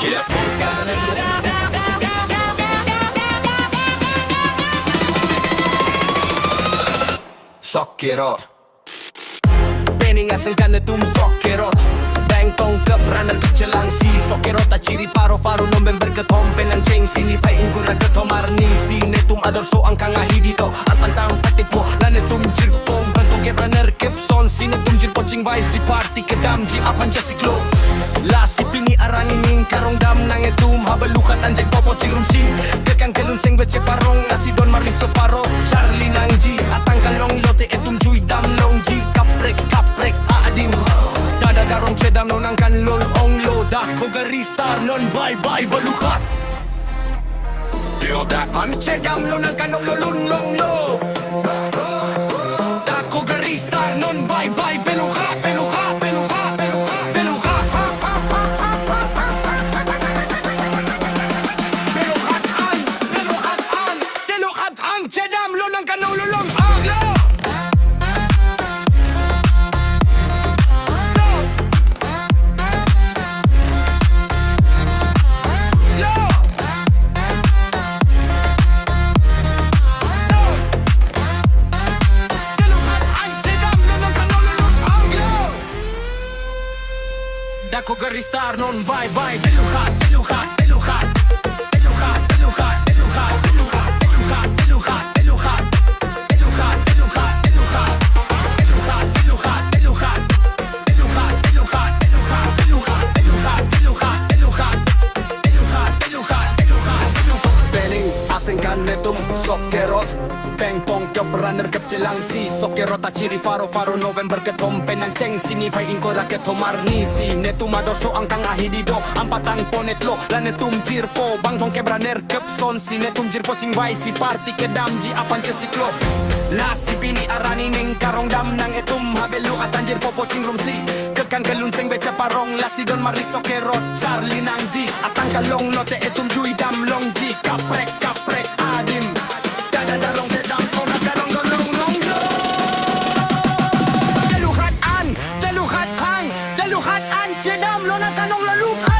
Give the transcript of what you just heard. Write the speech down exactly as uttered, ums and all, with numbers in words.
Sok Kerot. Pening asengkan netum Sok Kerot. Bang tong kep runner kep chelangsi Sok Kerot achiri paro faro November kethom penang chengsi niphai ingkoi ra kethom arnisi netum ador so angkang ahidi to. Apantang patiplo la netum jirpo bang tong kep runner kep sonsi netum jirpo chingvaisi party kedamji aphan chesiklo. Lasi pini arni ning karong dam nang etum ha Baluhat an jirpo po chingrumsi. Kekang kelun seng veche parong lasi don marli so paro charli nangji. Atangka longlo te etum juidam longji. Kaprek kaprek adim. Dada darong chedamlo nang kan lol onglo. Dako gari star non bye bye Baluhat. Yo dak an chedamlo nang kan lolun longlo. Dako gari star non bye bye Baluhat, Baluhat, Baluhat, Baluhat, Baluhat. Baluhat an, Baluhat an, Baluhat an chedamlo nang kan lolun longlo. Dako gari star non bye bye Baluhat, Baluhat, Baluhat. Pening asengkan netum Sok Kerot. Bang tong kep runner kep chelangsi Sok Kerot achiri faro faro November kethom penang chengsi niphai ingkoi ra kethom arnisi netum ador so angkang ahidi do. Ampatang ponetlo la netum jirpo bang tong kep runner kep sonsi netum jirpo chingvaisi party kedamji aphan chesiklo. Lasi pini arni ning karong dam nang etum ha Baluhat an jirpo po chingrumsi. Kekang kelun seng veche parong lasi don marli Sok Kerot charli nangji. Atangka longlo te etum juidam longji. Kaprek kaprek adim. Dada darong chedam ong nang kan lolun longlo. Baluhat an, Baluhat an, Baluhat an chedamlo nang kan lolun.